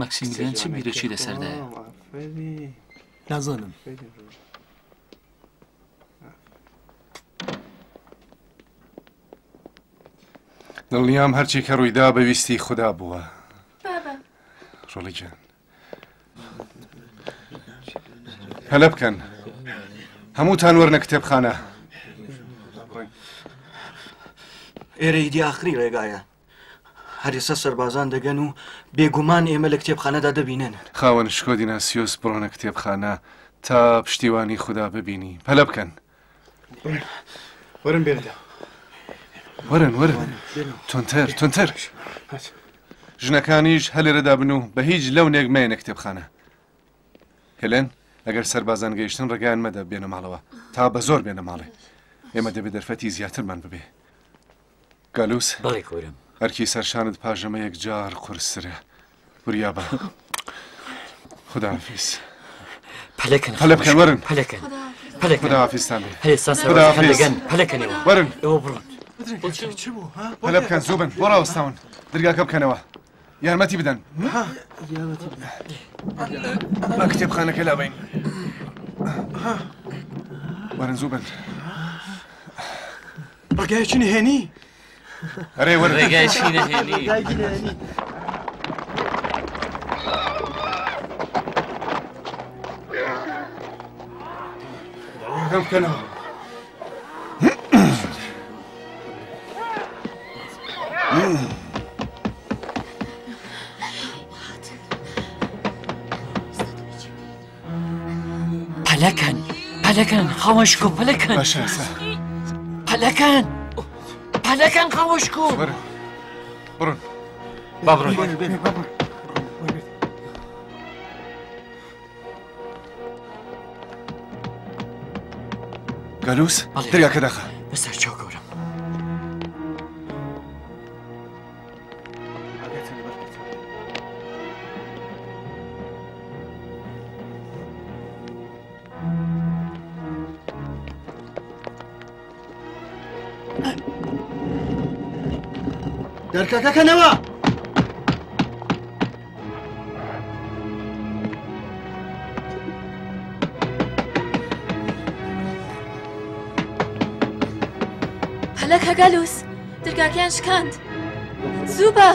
مەکسیمیلیان چ بیرێکی لەسەردایە؟ نازانم. دڵنیام هەرچی کە ڕوویدا بە ویستی خودا بووە. بابە. ڕۆڵی گیان. پەلە بکەن. هەمووتان وەرنە کتێبخانە. ئێرە ئیدی ئاخری ڕێگایە. هەر ئێستا سەربازان دەگەن و بێگومان ئێمە لە کتێبخانەدا دەبینن. خاوەن شکۆ دیناسیۆس بڕۆنە کتێبخانە تا پشتیوانی خودا ببینی. پەلە بکەن. وەرن بێرەدا. وەرن وەرن. تونتر تونتر. ژنەکانیش هەر لێرەدا بن و بە هیچ لەونێک مەیەنە کتێبخانە. هێلێن، ئەگەر سەربازان گەیشتن ڕێگایان مەدە بێنە ماڵەوە تا بە زۆر بێنە ماڵێ. ئێمە دەبێ دەرفەتی زیاترمان ببێ. گالوس. بەڵێ گەورەم. ئەرکی سەرشانت پاژەمە یەکجار قورسترە. وریا بە. خوداحافیز. پەلەکەن پەلە بکەن وەرن. پەلەکەن. پەلەکەن. خوداحافیزتان بێ. هەر ئێستا سەربازەکان دەگەن. پەلەکەن ئێوە. وەرن. ئێوە بڕۆن. پەلە بکەن زوو بن. بۆ ڕاوەستاون. دەرگاکە بکەنەوە. یارمەتی بدەن. با کتێبخانەکە لابەین. وەرن زوو بن. ڕێگایەکی نهێنی. ئەرێ وەرن. ڕێگایەکی نهێنی. دەرگاکەم بکەنەوە. پەلەکەن پەلەکەن خاوەن شکۆ پەلەکەن باشە ئێستا پەلەکەن پەلەکەن خاوەن شکۆ وەرن بڕۆن با بڕۆین. گالوس بەڵێ. دەرگاکە داخە بەسەر چاو گەورەم. دەرکەکە کەنەوە. پەلەکە گەلوس دەرگاکەیان شکاند. زوو بە.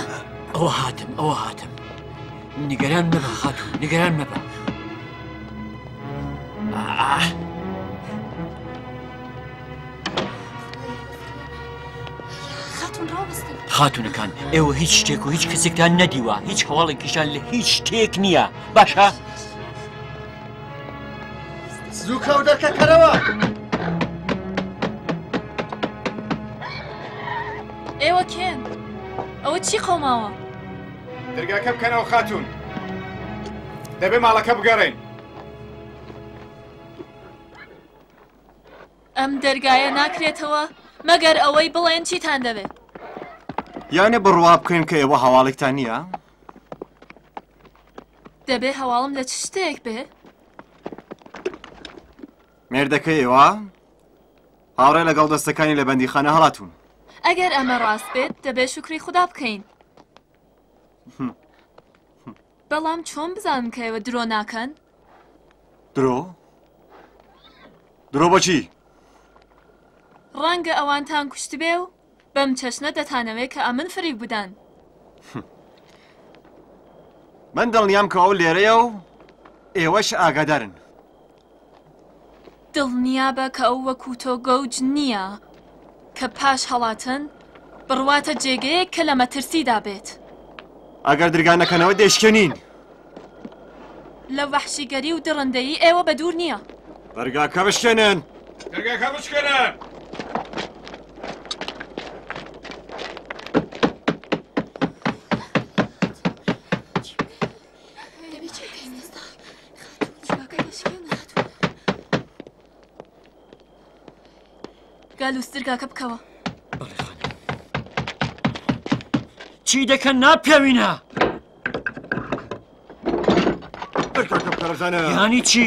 ئەوە هاتم ئەوە هاتم. نیگەران مەبە خاتوو نیگەران مەبە. ئاه. خاتوون ڕاوەستن. خاتوونەکان ئێوە هیچ شتێک و هیچ کەسێکتان نەدیوە هیچ هەواڵێکیشان لە هیچ شتێک نییە باشە؟ زوو کەو دەرکە کەرەوە. ئێوە کێن؟ ئەوە چی قەوماوە؟ دەرگاکە بکەنەوە خاتوون. دەبێ ماڵەکە بگەڕێین. ئەم دەرگایە ناکرێتەوە مەگەر ئەوەی بڵێن چیتان دەوێ. یانێ بڕوا بکەین کە ئێوە هەواڵێکتان نییە؟ دەبێ هەواڵم لە چ شتێک بێ؟ مێردەکەی ئێوە هاوڕێ لەگەڵ دەستەکانی لە بەندیخانە هەڵاتوون. ئەگەر ئەمە ڕاست بێت دەبێ شوکری خودا بکەین. بەڵام چۆن بزانم کە ئێوە درۆ ناکەن؟ درۆ؟ درۆ بۆچی؟ ڕەنگە ئەوانتان کوشتبێ و بەم چەشنە دەتانەوێ کە ئەمن فریو بدەن. من دڵنیام کە ئەو لێرەیە و ئێوەش ئاگادارن. دڵنیابە کە ئەو وەکوو تۆ گەوج نییە کە پاش هەڵاتن بڕواتە جێگەیەک کە لە مەترسیدا بێت. ئەگەر درگا نەکەنەوە دەیشکێنین. لە وەحشیگەری و دڕندەیی ئێوە بەدوور نییە. دەرگاکە بشکێنن! دەرگاکە بشکێنن! گالوس دەرگاکە بکەوە. بەڵێ خانم. چی دەکەن ناپیاوینە؟ دەرگاکە بکەرە زانە. یانی چی؟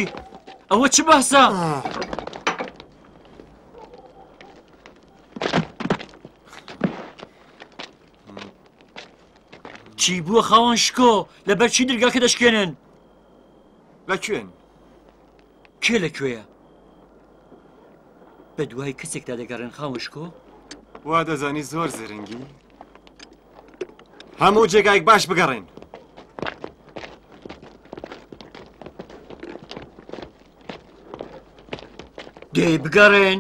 ئەوە چ باسە؟ چی بووە خاوەن شکۆ؟ لەبەر چی درگاکە دەشکێنن؟ لە کوێن؟ کێ لە کوێیە؟ بە دوای کەسێکدا دەگەڕێن خاوەن شکۆ؟ وا دەزانی زۆر زرنگی؟ هەموو جێگایەک باش بگەڕێن. دەی بگەڕێن.